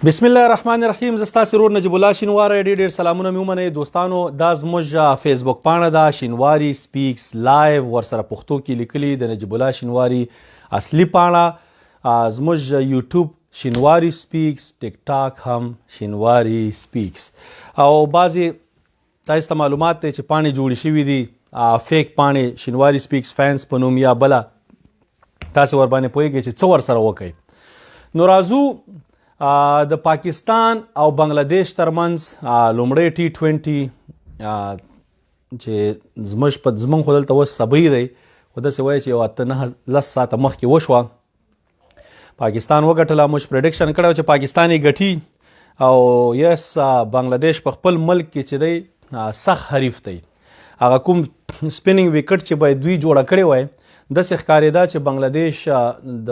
بسم الله الرحمن الرحیم. زه ستاسو ورور نجیب الله شینواری. ډېر ډېر سلامونه مې ومنئ دوستانو. دا زموږ فیسبوک پاڼه ده، شینواری سپیکس لایو ورسره پښتو کې لیکلي، د نجیب الله شینواری اصلي پاڼه. زموږ یوټیوب شینواری سپیکس، ټیک ټاک هم شینواری سپیکس. او بعضې تاسو ته معلومات دی چې پاڼې جوړې شوي دي، fake پاڼې، شینواری سپیکس فینس په نوم یا بله، تاسو ور باندې پوهیږئ چې څه ورسره وکړئ. نو راځو، د پاکستان او بنگلاديش ترمنځ لومړی ټي 20 چې زموږ په زمونږ خو دلته اوس سبا دی، خو داسې وایي چې یو 8، 9، 10 ساعته مخکې وشوه. پاکستان وګټله. موږ prediction کړی چې پاکستان یې ګټي او yes، بنگلاديش په خپل ملک کې چې دی سخت حریف دی. هغه کوم spinning wicket چې باید دوی جوړه کړې وای، داسې ښکارېده چې بنگلاديش د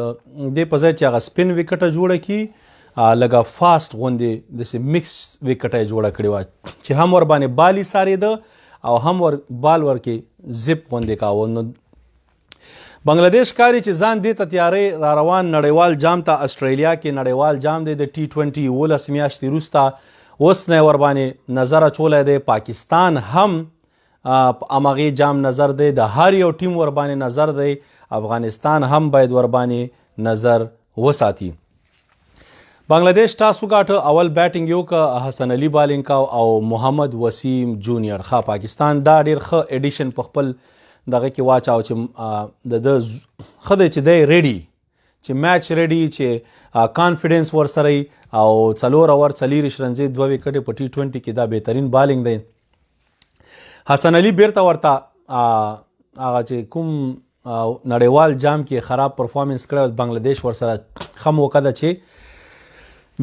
دې په ځای چې هغه spin wicket جوړه کړي، لږه fast غوندې داسې mix wicket یې جوړه کړې وه چې هم ور باندې بال ایسارېده او هم ور بال ورکې زپ غوندې کاوه. نو بنگلاديش ښکاري چې ځان دې ته تیاری را روان نړیوال جام ته. استرالیا کې نړیوال جام دی د ټي 20، 11 میاشتې وروسته، اوس نه ور باندې نظر اچولی دی. پاکستان هم په همغې جام نظر دی، د هر یو ټیم ور باندې نظر دی. افغانستان هم باید ور باندې نظر وساتي. بنگلاديش ټاس وګاټه، اول بیټینګ یې وکړه. حسن علي بالینګ کاو او محمد وسیم جونیئر. ښه، پاکستان دا ډیر ښه addition په خپل دغه کې واچاو چې د ده ښه دی چې دی ready، چې match ready، چې confidence ورسره وي. او 4 اور 24 رنزې، دوه ویکټې په ټي 20 کې، دا بهترین بالینګ دی. حسن علي بیرته ورته هغه چې کوم نړیوال جام کې خراب performance کړی، بنگلاديش ورسره ښه موقع ده چې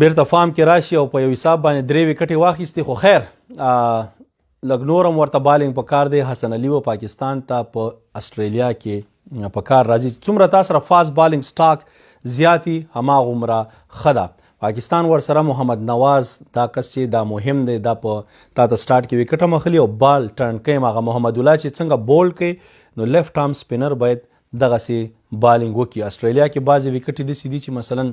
بیرته form کې راشي او په یو حساب باندې درې ویکټې واخیستې. خو خیر، لږ نور هم ورته بالینګ په کار دی. حسن علي و پاکستان ته په استرالیا کې په کار راځي. څومره تاسو سره fast bowling stock زیاتی، هماغومره ښه ده. پاکستان ورسره محمد نواز، دا کس چې دا مهم دی، دا په تا ته سٹارټ کې وکټ هم اخلي او بال ټرن کوي. هغه محمد الله چې څنګه bowl کوي، نو left arm spinner باید دغسې بالینګ وکړي. استرالیا کې بعضې وکټې داسې دي چې مثلا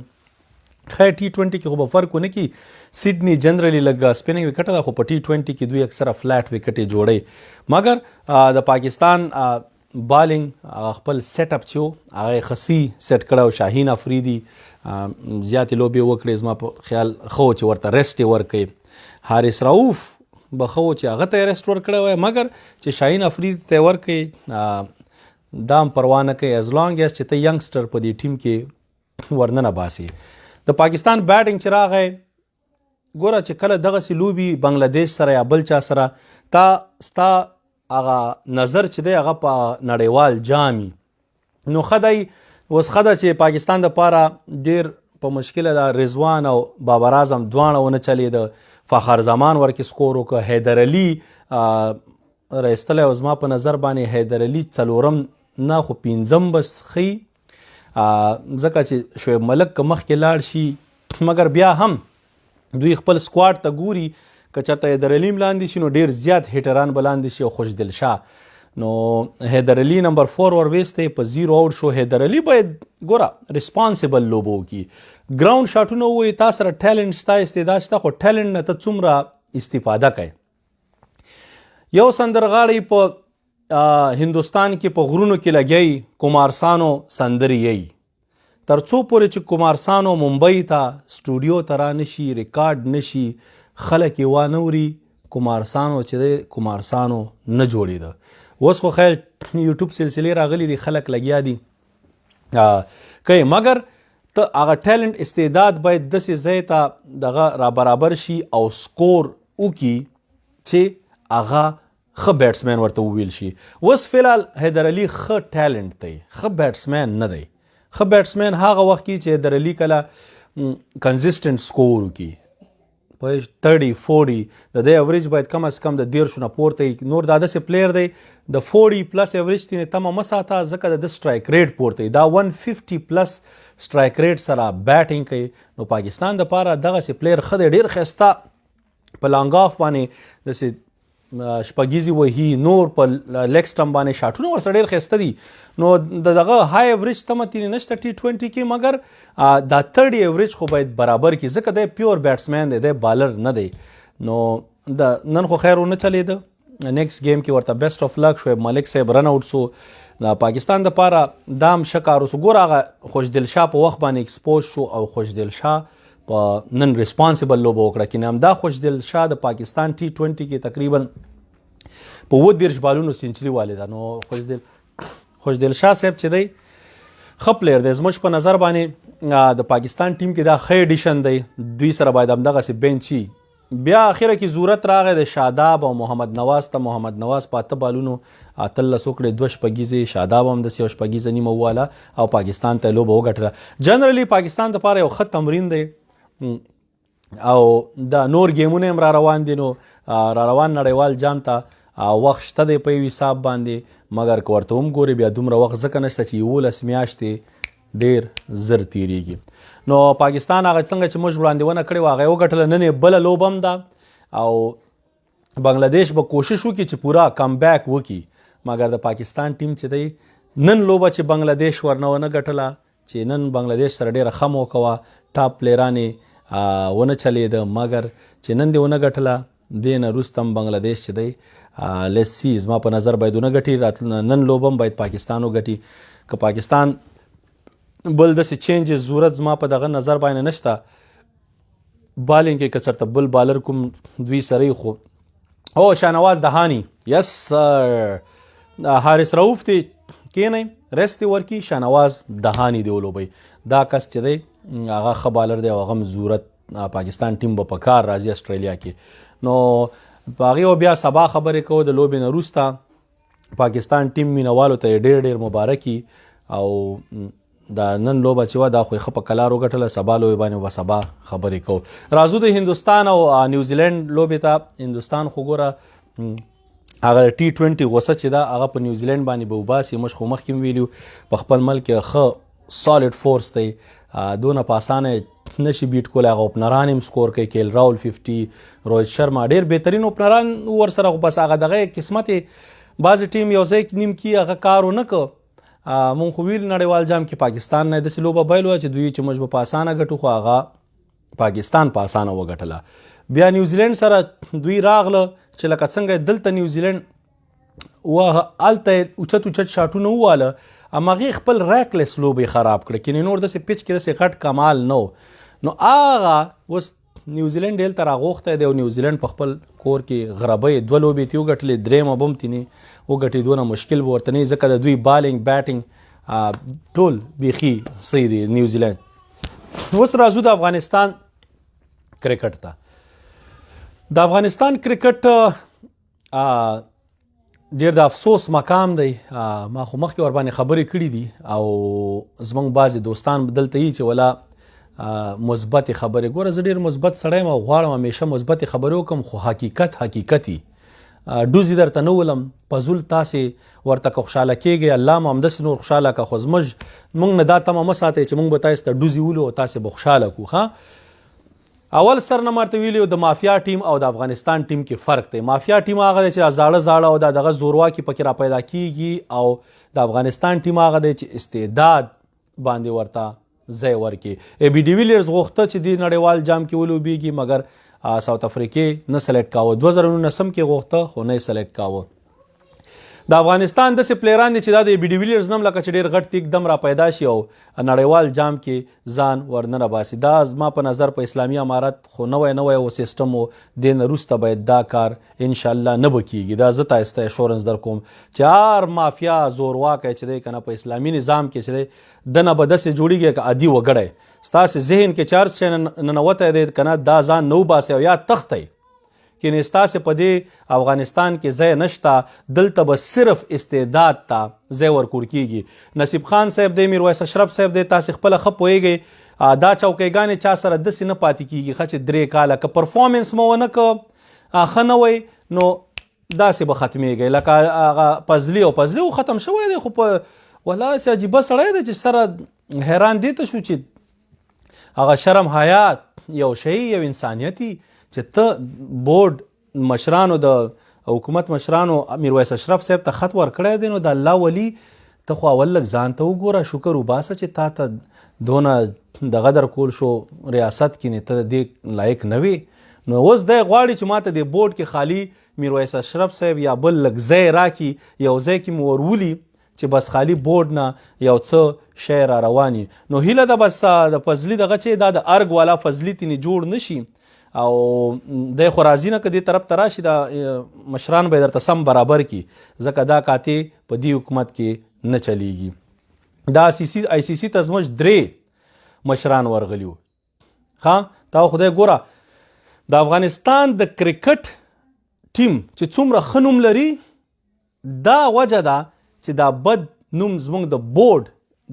خیر، ټي 20 کې خو به فرق ونه کی. سیډني generally لږ spinning wicket ده، خو په ټي 20 کې دوی اکثره flat وکټې جوړي. مګر د پاکستان بالینګ خپل set up چې هغه خسي سیټ کړو. شاهین افریدي زیاتې لوبې وکړې، زما په خیال خو چې ورته rest یې ورکړي. حارث رؤف به ښه و چې هغه ته rest ورکړی وای، مګر چې شاهین افریدي ته ورکړي، دا هم پروا نه کوي، as long as چې ته youngster په دې ټیم کې ورننه باسي. د پاکستان بیټینګ چې راغی، ګوره چې کله دغسې لوبي بنگلاديش سره یا بل چا سره، تا ستا هغه نظر چې دی هغه په نړیوال جامي. نو ښه دی، اوس ښه ده چې پاکستان د پاره ډیر په مشکله ده. رضوان او بابر اعظم دواړه ونه چلیده. فخر زمان ورکې score وکړ. حیدر علي راایستلی او زما په نظر باندې حیدر علي څلورم نه خو پنځم بس ښي، ځکه چې شعیب ملک که مخکې لاړ شي، مګر بیا هم دوی خپل squad ته ګوري. که چېرته حیدر علي هم لاندې شي، نو ډیر زیات هیټران به لاندې شي او خوشدل شاه. نو حیدر علي نمبر 4 ور ویستی، په 0 out شو. حیدر علي باید ګوره responsible لوبه وکړي، ground شاټونه ووهي. تا سره talent شته، استعداد شته، خو talent نه ته څومره استفاده کوي؟ یو سندرغاړی په هندوستان کې په غرونو کې لګی کمارسانو سندرې یي. تر څو پورې چې کمارسانو ممبئی ته سټوډیو ته را نشي، ریکارډ نشي، خلک یې وانه وري، کمارسانو چې دی کمارسانو نه جوړېده. اوس خو خیر یوټیوب سلسلې راغلي دي، خلک لګیا دي کوي، مګر ته هغه talent، استعداد باید داسې ځای ته دغه را برابر شي او score وکړي چې هغه ښه batsman ورته وویل شي. اوس فلحال حیدر علي ښه talent دی، ښه batsman نه دی. ښه batsman هغه وخت کې چې حیدر علي کله consistent score وکړي په 30، 40. د دې average باید کم از کم د 30 نه پورته وي. نور دا داسې player دی، د 40 plus average تینې تمه مه ساته، ځکه د strike rate پورته وي. دا 150 plus strike rate سره بیټینګ کوي. نو پاکستان د پاره دغسې player ښه دی، ډېر ښایسته په long off باندې داسې شپږیزې وهي، نور په لیګ سټم باندې شاټونه ورسره ډېر ښایسته دي. نو د دغه های ایوریج تمه ترې نشته ټي 20 کې، مګر دا 30 ایوریج خو باید برابر کړي، ځکه دی پیور بیټسمن دی، دی بالر نه دی. نو د نن خو خیر ونه چلیده، نیکسټ گیم کې ورته بیسټ اف لک. شعیب ملک صاحب رن اوټ سو، د پاکستان د پاره دام شکار وسو. ګوره هغه خوشدل شاه په وخت باندې ایکسپوز شو او خوشدل شاه په نن ریسپانسیبل لوبه وکړه. کینه همدا خوشدل شاه د پاکستان ټي 20 کې تقریبا په 37 بالونو سنچري والي ده. نو خوشدل شاه صاحب چې دی ښه پلیر دی، زموږ په نظر باندې د پاکستان ټیم کې دا ښه ایډیشن دی، دوی سره باید همدغسې بنچ شي. بیا اخره کې ضرورت راغی د شاداب او محمد نواز ته. محمد نواز په 8 بالونو 18 وکړې، 2 شپږیزې، شاداب هم داسې یو شپږیزه نیمه وواله او پاکستان ته لوبه وګټله. جنرالي پاکستان دپاره یو ښه تمرین دی او دا نور گیمونه هم را روان دي. نو را روان نړیوال جام ته وخت شته دی په یو حساب باندې، مګر که ورته هم ګورې بیا دومره وخت ځکه نشته چې 11 میاشتې ډیر زر تیریږي. نو پاکستان هغه څنګه چې موږ وړاندېونه کړې وه هغه یې وګټله. نن یې بله لوبه هم ده او بنګلادیش به کوشش وکړي چې پوره کمبیک وکړي، مګر د پاکستان ټیم چې دی نن لوبه چې بنګلادیش ورنه ونه ګټله، چې نن بنګلادیش سره ډیره ښه موقع وه، ټاپ پلیران یې ونه چلیده، مګر چې نن دې ونه ګټله، دې نه وروسته هم بنګلادیش چې دی لیټس سي، زما په نظر باید ونه ګټي. نن لوبه هم باید پاکستان وګټي. که پاکستان بل داسې چینجز ضرورت زما په دغه نظر باندې نشته. بالینګ کې که چېرته بل بالر کوم دوی سره خو او شاهنواز دهانی، یس سر، حارث رؤف دی کینی ریست دی ورکی، شاهنواز دهانی دی ولوبوي. دا کس چې دی هغه ښه بالر دی او هغه هم ضرورت پاکستان ټیم به په کار راځي اسټرالیا کې. نو په هغې او بیا سبا خبرې کوو د لوبې نه وروسته. پاکستان ټیم مینوالو ته یې ډېر ډېر مبارکي او دا نن لوبه چې وه دا خو یې ښه په کلار وګټله، سبا لوبې باندې به سبا خبرې کوو. راځو د هندوستان او نیوزیلینډ لوبې ته. هندوستان خو ګوره هغه ټي 20 غوسه چې ده هغه په نیوزیلینډ باندې به وباسي. موږ خو مخکې هم ویلي په خپل ملک کې ښه سالډ فورس دی، دونه په اسانه نشي بیټ کولی. هغه اوپنران هم سکور کوي، کیل راول 50، روهیت شرما ډېر بهترین اوپنران ورسره، خو بس هغه دغه قسمت یې بعضې ټیم یو ځای نیم کي هغه کار ونه کړ. مونږ خو ویل نړیوال جام کې پاکستان نه داسې لوبه بایلوه چې دوی چې موږ به په اسانه ګټو، خو هغه پاکستان په اسانه وګټله. بیا نیوزیلینډ سره دوی راغله چې لکه څنګه دلته نیوزیلینډ وه هلته یې اوچت اوچت شاټونه وواله، هماغې خپل ریکلس لوبې خراب کړې، کینې نور داسې پچ کې داسې غټ کمال نه و. نو هغه اوس نیوزیلینډ هلته راغوښتی دی او نیوزیلینډ په خپل کور کې غربۍ 2 لوبې ترې وګټلې، درېیمه به هم ترې وګټي، دونه مشکل به ورته نه وي، ځکه د دوی بالینګ بیټینګ ټول بیخي صحیح دی نیوزیلینډ. اوس راځو د افغانستان کرکټ ته. د افغانستان کرکټ ډېر د افسوس مقام دی. ما خو مخکې ور باندې خبرې کړې دي او زمونږ بعضې دوستان دلته یي چې ولا مثبتې خبرې. ګوره زه ډېر مثبت سړی یم او غواړم همیشه مثبتې خبرې وکړم، خو حقیقت حقیقت وي. ډوزې درته نه ولم، پزول تاسې ورته که خوشحاله کېږئ الله مو همداسې نور خوشحاله که، خو زموږ موږ نه دا تمه مه ساتئ چې موږ به تاسې ته ډوزې ولو او تاسې به خوشحاله کړو. ښه اول سر نه ماته ویلي د مافیا ټیم او د افغانستان ټیم کې فرق دی. مافیا ټیم هغه دی چې دا زاړه زاړه او دا دغه زورواکي پکې را پیدا کیږي، او د افغانستان ټیم هغه دی چې استعداد باندې ورته ځای ورکړي. ای بي ډیویلیرز غوښته چې دی نړیوال جام کې ولوبیږي، مګر ساوت افریقې نه سلیکټ کاوه. 2019 کې غوښته خو نه یې سلیکټ کاوه. د افغانستان داسې پلیران دي چې دا د ای بي ډیویلیرز نم لکه چې ډېر غټ تیک دم را پیدا شي او نړیوال جام کې ځان ورنه راباسي. دا زما په نظر په اسلامي امارت خو نوی نوی و سیستم و، دې نه وروسته باید دا کار انشاءالله نه به کیږي. دا زه تاسو ته اشورنس در کوم چې هر مافیا زورواکی چې دی که نه په اسلامي نظام کې چې دی دنه به داسې جوړیږي که عادي وګړی ستاسې ذهن کې چې هر څه ننوتی دی که نه دا ځان نه وباسي او یا تښتی، کینې ستاسې په دې افغانستان کې ځای نشته. دلته به صرف استعداد ته ځای ورکول کیږي. نصیب خان صاحب دی، میرویس اشرف صاحب دی، تاسې خپله ښه پوهېږئ دا چوکۍګانې چا سره داسې نه پاتې کیږي ښه چې 3 کاله که پرفارمنس مو ونه که ښه نه وئ نو داسې به ختمېږئ. لکه هغه پزلی او پزلی خو ختم شوی دی، خو په والله داسې عجیبه سړی دی چې سره حیران دې ته شو چې هغه شرم حیا یو شی یو انسانیت چې ته بورډ مشرانو د حکومت مشرانو میرویس اشرف صاحب ته خط ورکړی دی، نو د الله ولي، ته خو اول لږ ځان ته وګوره، شکر وباسه چې تا ته دونه دغه درکول شو ریاست کې، نه ته د دې لایق نه وې. نو اوس دی غواړي چې ماته د بورډ کې خالی میرویس اشرف صاحب یا بل لږ ځای راکړي، یو ځای کې مو ورولي چې بس خالی بورډ نه یو څه شی را رواني. نو هیله ده بس د فضلي دغه چې دا د ارګ والا فضلي تینې جوړ نشي، او دی خو راځي نه، که دې طرف ته راشي دا مشران به یې درته سم برابر کړي، ځکه دا کاتې په دې حکومت کې نه چلیږي. دا آی سي سي ته زموږ درې مشران ورغلي وو. ښه، تا خدای ګوره، د افغانستان د کرکټ ټیم چې څومره ښه نوم لري، دا وجه ده چې دا بد نوم زموږ د بورډ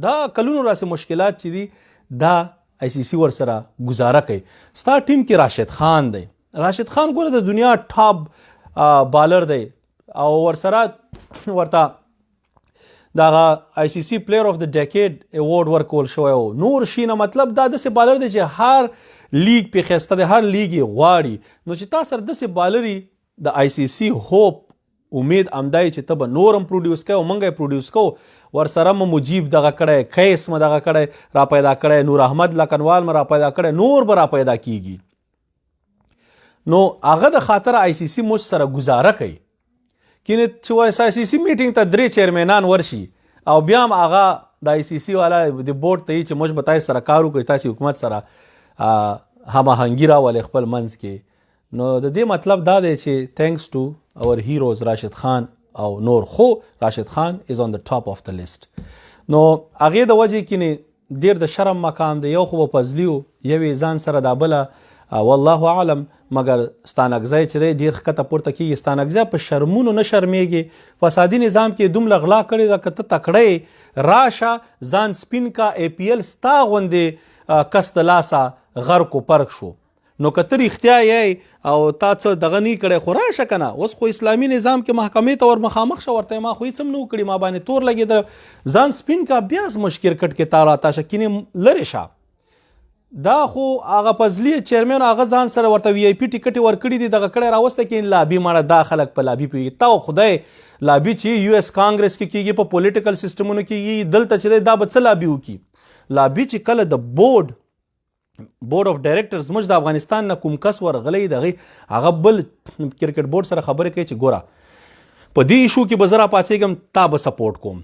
دا کلونو راسې مشکلات چې دي، دا آی سي سي ورسره ګزاره کوي. ستا ټیم کې راشد خان دی. راشد خان ګوره د دنیا ټاپ بالر دی، او ورسره ورته دغه آی سي سي پلیئر اف د ډیکیډ ایوارډ ورکول شوی و. نور شي نه، مطلب دا داسې بالر دی چې هر لیګ پې ښایسته دی، هر لیګ یې غواړي. نو چې تا سره داسې بالري، د آی سي سي هوپ امید همدا چې ته به نور هم پروډیوس کوې، او موږ یې پروډیوس کوو. ورسره مو مجیب دغه کړی، قیس مو دغه کړی را پیدا کړی، نور احمد لکنوال مو را پیدا کړی، نور به را پیدا کیږي. نو هغه د خاطر آی سي سي موږ سره ګزاره کوي. کینې چې وایي آی سي سي میټینګ ته درې چیرمنان ورشي، او بیا هم هغه د آی سي سي والا د بورډ ته چې موږ به تاسو سره کار وکړو، تاسو حکومت سره هماهنګي راولئ خپل منځ کې. نو د دې مطلب دا دی چې thanks to our heroes راشد خان او نور، خو راشد خان is on the top of the list. نو هغې د وجې کینې ډیر د شرم مقام دی. یو خو به فضلي و، یو یې ځان سره دا بله والله اعلم، مګر ستانکزی چې دی ډیر ښکته پورته کیږي. ستانکزی په شرمونو نه شرمیږي. فسادي نظام کې دومره غلا کړې ده، که ته تکړه یې راشه ځان سپین کا. ای پي ایل ستا غوندې کس د لاسه غرق و پرک شو. نو که ته رښتیا یې او تا څه دغه نه کړی، خو راشه که نه. اوس خو اسلامي نظام کې محکمې ته ور مخامخ شه، ورته ما خو هېڅ هم نه وو کړي، ما باندې تور لګېدلی، ځان سپین کا، بیا زموږ کرکټ کې تا راته شه، کینې لرې شه. دا خو هغه فضلي چیرمن هغه ځان سره ورته وي آی پي ټیکټ ورکړي دي، دغه کړی راوسته کې لابي مړه. دا خلک په لابي پوهېږي. تا خدای لابي چې یو ایس کانګرس کې کېږي، په پولیټیکل سیستمونو کېږي، دلته چې دی دا به څه لابي وکړي؟ لابي چې کله د بورډ اف ډایریکټرز موږ د افغانستان نه کوم کس ورغلی، دغه هغه بل کرکټ بورډ سره خبرې کوي چې ګوره په دې issue کې به زه راپاڅېږم، تا به سپورټ کوم،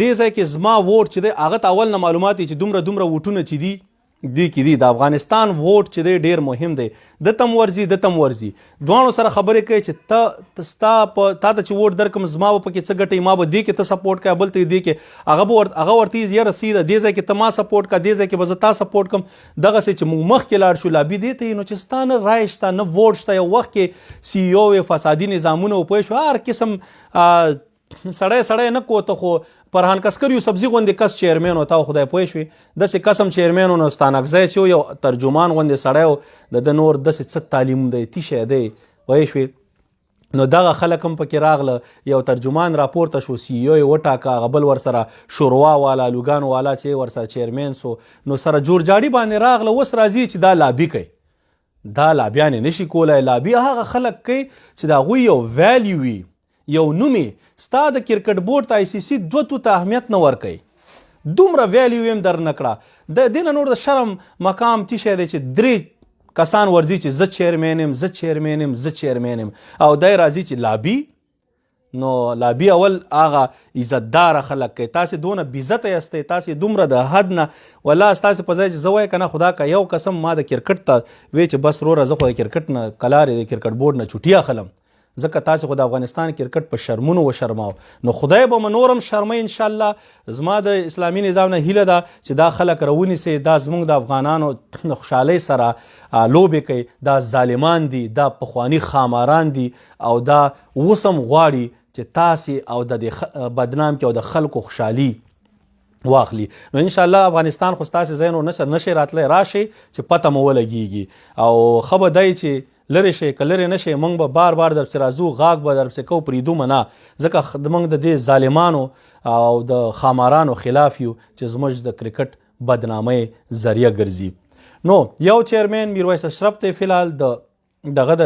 دې ځای کې زما ووټ چې دی، هغه ته اول نه معلومات دي چې دومره دومره ووټونه چې دي دې کې دي، د افغانستان ووټ چې دی ډیر مهم دی، ده ته هم ورځي، ده ته هم ورځي، دواړو سره خبرې کوي چې ته ستا په تا ته چې ووټ درکم زما به پکې څه ګټه، ما به دې کې ته سپورټ کوې، بل ته دې کې هغه به هغه ورته یې یاره صحیح ده، دې ځای کې ته ما سپورټ کړه، دې ځای کې به زه تا سپورټ کړم، دغسې چې موږ مخکې لاړ شو. لابي دې ته نو چې ستا نه رای شته نه ووټ شته. یو وخت کې سی ای او وې، فسادي نظامونه وو، پوه شو، هر قسم سړی سړی نه کوته. خو فرهان کسکر یو سبزی غوندې کس چیرمن و، تا خدای پوه شوې، داسې کس هم چیرمن و. نو ستانکزی چې یو ترجمان غوندې سړی و، د ده نور داسې څه تعلیم دی تیشی دی، پوه شوې. نو دغه خلک هم پکې راغله، یو ترجمان راپورته شو، سی ای او یې وټاکه، هغه بل ورسره شوروا والا لوګان والا چې ورسره چیرمن سو، نو سره جوړجاړي باندې راغله. اوس راځي چې دا لابي کوي، دا لابیانې نشي کولای. لابي هغه خلک کوي چې د هغوی یو value وي، یو نومي. ستا د کرکټ بورډ ته آی سي سي دوه توته اهمیت نه ورکوي، دومره value یې هم در نه کړه. د دې نه نور د شرم مقام څه شی دی چې درې کسان ورځي چې زه چیرمن یم، زه چیرمن یم، زه چیرمن یم، او دی راځي چې لابي. نو لابي اول هغه عزتداره خلک کوي، تاسې دونه بېعزته یاستئ، تاسې دومره د حد نه ولا ستاسې په ځای چې زه وای که نه، خدا که یو قسم ما د کرکټ ته وی چې بس وروره زه خو د کرکټ نه کلارې د کرکټ بورډ نه چوټي اخلم، ځکه تاسې خو د افغانستان کرکټ په شرمونو وشرماو. نو خدای به مو نور هم شرموي انشاءالله. زما د اسلامي نظام نه هیله ده چې دا خلک راونیسئ، دا زموږ د افغانانو د خوشحالۍ سره لوبې کوي، دا ظالمان دي، دا پخواني خاماران دي، او دا اوس هم غواړي چې تاسې او د دې بدنام کې او د خلکو خوشحالي واخلي. نو انشاءالله افغانستان خو ستاسې ځای نور نشي راتلی، راشئ چې پته مو ولګېږي، او ښه به دی چې لرې شئ، که لرې نه شئ موږ به بار بار درپسې راځو، غاږ به درپسې کوو، پرېږدو مه نه، ځکه موږ د دې ظالمانو او د خامارانو خلاف یو چې زموږ د کرکټ بدنامۍ ذریعه ګرځي. نو یو چیرمن میرویس اشرف دی فی الحال د دغه د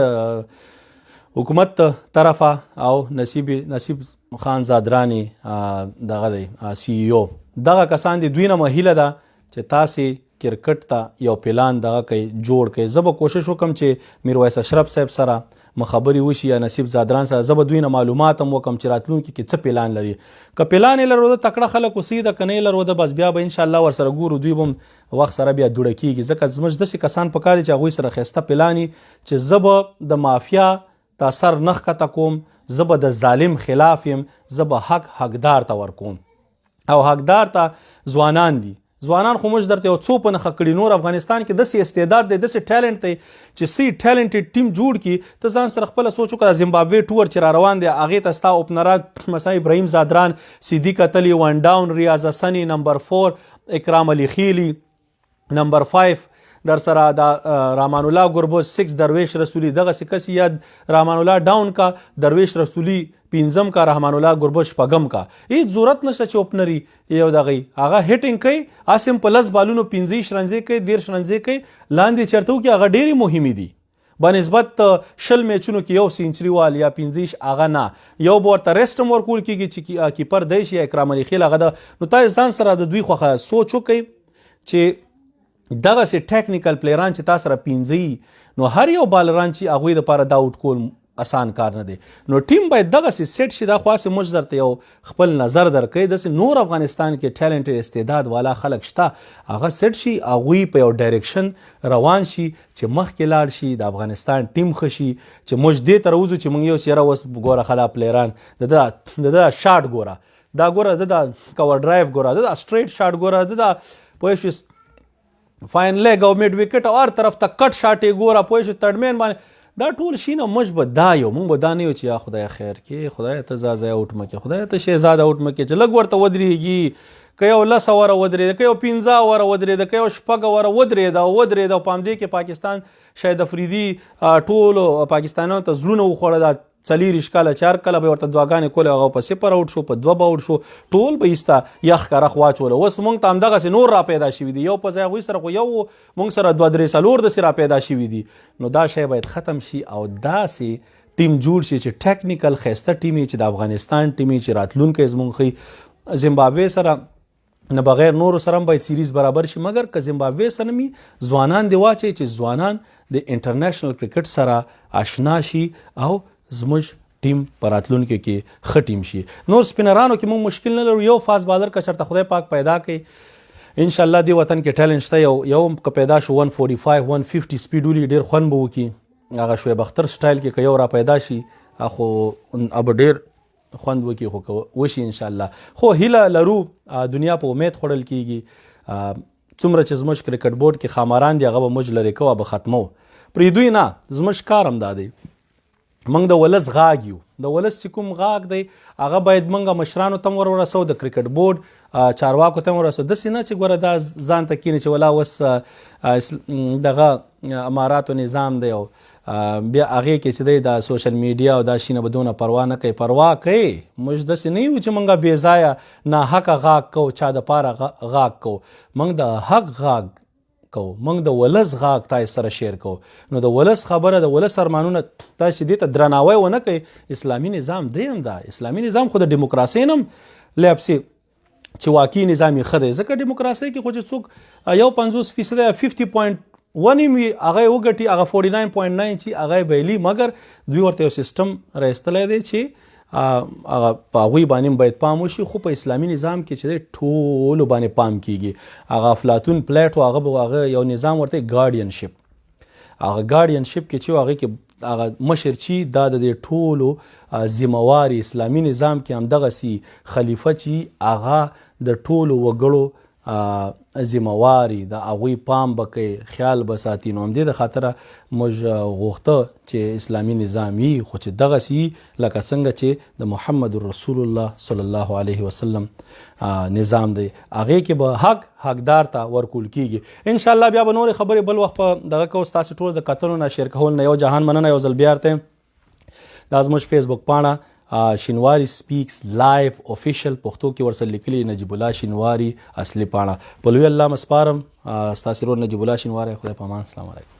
حکومت طرفه او نصیب نصیب خان زادرانی دغه دی سی ای او، دغه کسان دي، دوی نه مو هیله ده چې تاسې کرکټ ته یو پلان دغه کوي جوړ کړئ. زه به کوشش وکم چې میرویس اشرف صاحب سره مخبري وشي یا نصیب زادران سره، زه به دوی نه معلومات هم وکم چې راتلونکي کې څه پلان لري. که پلان یې لرو تکړه خلک اوسي ده، که نه یې لرو ده بس بیا به انشاءالله ورسره ګورو، دوی به هم وخت سره بیا دوړه کېږي. ځکه زموږ داسې کسان پکار دي چې هغوی سره ښایسته پلان وي چې زه به د مافیا ته سر نه ښکته کوم، زه به د ظالم خلاف یم، زه به حق حقدار ته ورکوم. او حقدار ته ځوانان دي، ځوانان خو موږ درته یو څو په نښه کړي. نور افغانستان کې داسې استعداد دی، داسې ټالنټ دی چې سی ټالنټډ ټیم جوړ کی. ته ځان سره خپله سوچ وکړه، زمبابوې ټور چې را روان دی هغې ته ستا اوپنران مثلا ابراهیم زادران، صدیق اتلی 1 ډاون، ریاض حسني نمبر 4، اکرام علي خیلی نمبر 5، در سره د رحمان الله ګربز 6، درویش رسولي، دغه سې کس یا رحمان الله ډاون کا، درویش رسولي پنځم کا، رحمان الله ګربز شپږم کا. هیڅ ضرورت نشته چې اوپنري یو دغه هغه هټینګ کوي، اسیم په 10 بالونو 25 رنزې کوي، 30 رنزې کوي، لاندې چرته وکړي، هغه ډېرې مهمې دي بنسبت 20 میچونو کې یو سنچري وال یا 25. هغه نه یو به ورته ریسټ هم ورکول کېږي چې کیپر دی شي اکرام علي خیل هغه ده. نو تاسو ځان سره د دوی خوښه سوچ وکړئ چې دغسې ټیکنیکل پلیران چې تا سره 5 نو هر یو بالران چې هغوی دپاره دا اوټ کول اسان کار نه دی. نو ټیم باید دغسې سیټ شي. دا خو هسې موږ درته یو خپل نظر درکوي. داسې نور افغانستان کې ټالنټډ استعداد والا خلک شته، هغه سیټ شي، هغوی په یو ډایرکشن روان شي چې مخکې لاړ شي، د افغانستان ټیم ښه شي، چې موږ دې ته راوځو چې موږ یو چې یاره اوس ګوره ښه دا پلیران د ده شاټ ګوره، دا ګوره د ده کور ډرایو ګوره، د ده سټریټ شاټ ګوره، د ده پوه شوې فاین لیګ او میډ وکټ او هر طرف ته کټ شاټ یې ګوره، پوه شوې تړمین باندې دا ټول شي. نه موږ به دا یو، موږ به دا نه یو چې یا خدای خیر کې، خدای ته ځای اوټ مه کې، خدای ته شهزاده اوټ مه کې، چې لږ ورته ودرېږي. که یو 10 اوره ودرېده، که یو 5 اوره ودرېده، که یو 6 اوره ودرېده او ودرېده، او په همدې کې پاکستان شاهد افریدي ټولو پاکستانیانو ته زړونه وخوړه. دا 24 کاله چې هر کله به یې ورته دعاګانې کولې، هغه په 0 اوټ شو، په 2 به اوټ شو، ټول به ایسته یخ کرخ واچوله. اوس موږ ته همدغسې نور را پیدا شوي دي، یو په ځای هغوی سره خو یو و، موږ سره 2 3 4 داسې را پیدا شوي دي. نو دا شی باید ختم شي او داسې ټیم جوړ شي چې ټیکنیکل ښایسته ټیم یې، چې د افغانستان ټیم یې، چې راتلونکی زموږ ښي. زمبابوې سره نه بغیر نورو سره هم باید سیریز برابر شي، مګر که زمبابوې سره می ځوانان دی واچوي چې ځوانان د انټرنیشنل کرکټ سره آشنا شي او زموږ ټیم په راتلونکي کې ښه ټیم شي. نور سپینرانو کې موږ مشکل نه لرو، یو فاست بالر که چېرته خدای پاک پیدا کړي انشاءالله دې وطن کې ټیلنټ شته، یو که پیدا شو 145 150 سپیډ ولي ډېر خوند به وکړي. هغه شعیب اختر سټایل کې که یو را پیدا شي خو به ډېر خوند وکړي، خو که وشي انشاءالله. خو هیله لرو، دنیا په امید خوړل کېږي. څومره چې زموږ کرکټ بورډ کې خاماران دي هغه به موږ لرې کوو، به ختمو پرېږدوی نه. زموږ کار هم دا دی، موږ د ولس غاږ یو، د ولس چې کوم غاږ دی هغه باید موږ مشرانو ته هم ور ورسوو، د کرکټ بورډ چارواکو ته هم ورسوو. داسې نه چې ګوره دا ځان ته کښېني چې ولا اوس دغه اماراتو نظام دی او بیا هغې کې چې دی دا سوشل میډیا او دا شي نه به دونه پروا نه کوي. پروا کوي، موږ داسې نه یو چې موږ بې ځایه ناحقه غاږ کوو، چا دپاره غاږ کوو. موږ د حق غاږ کوو، موږ د ولس غاږ تاسې سره شیر کوو. نو د ولس خبره، د ولس ارمانونه تاسې دې ته درناوی ونه کوئ. اسلامي نظام دی هم دا اسلامي نظام خو د دیموکراسۍ نه هم لاپسې چې واقعي نظام یې ښه دی، ځکه دیموکراسۍ کې خو چې څوک 51% یا 50.1 یې وي هغه یې وګټي، هغه 49.9 چې هغه یې بایلي. مګر دوی ورته یو سیستم را ایستلی دی چې هغه په هغوی باندې هم باید پام وشي. خو په اسلامي نظام کې چې دی ټولو باندې پام کیږي. هغه افلاطون پلیټو هغه به هغه یو نظام ورته ګارډینشپ، هغه ګارډینشپ کې چې هغه کې هغه مشر چې دا د دې ټولو ذمهواري اسلامي نظام کې همدغسې خلیفه چې هغه د ټولو وګړو ذمهواري د هغوی پام به کوي، خیال به ساتي. نو همدې د خاطره موږ غوښته چې اسلامي نظام وي، خو چې دغسې وي لکه څنګه چې د محمد رسول الله صلی الله علیه وسلم نظام دی، هغې کې به حق حقدار ته ورکول کیږي. انشاءالله بیا به نورې خبرې بل وخت په دغه کوو. ستاسې ټول د کتلو نه شیر کولو نه یو جهان مننه. یو ځل بیا ورته دا زموږ فیسبوک پاڼه شینواری سپیکس لایف افیشل پښتو کې ورسره لیکلي نجیب الله شینواری اصلي پاڼه. په لوی الله مسپارم، ستاسې ورور نجیب الله شینواری. خدای په امان. السلام علیکم.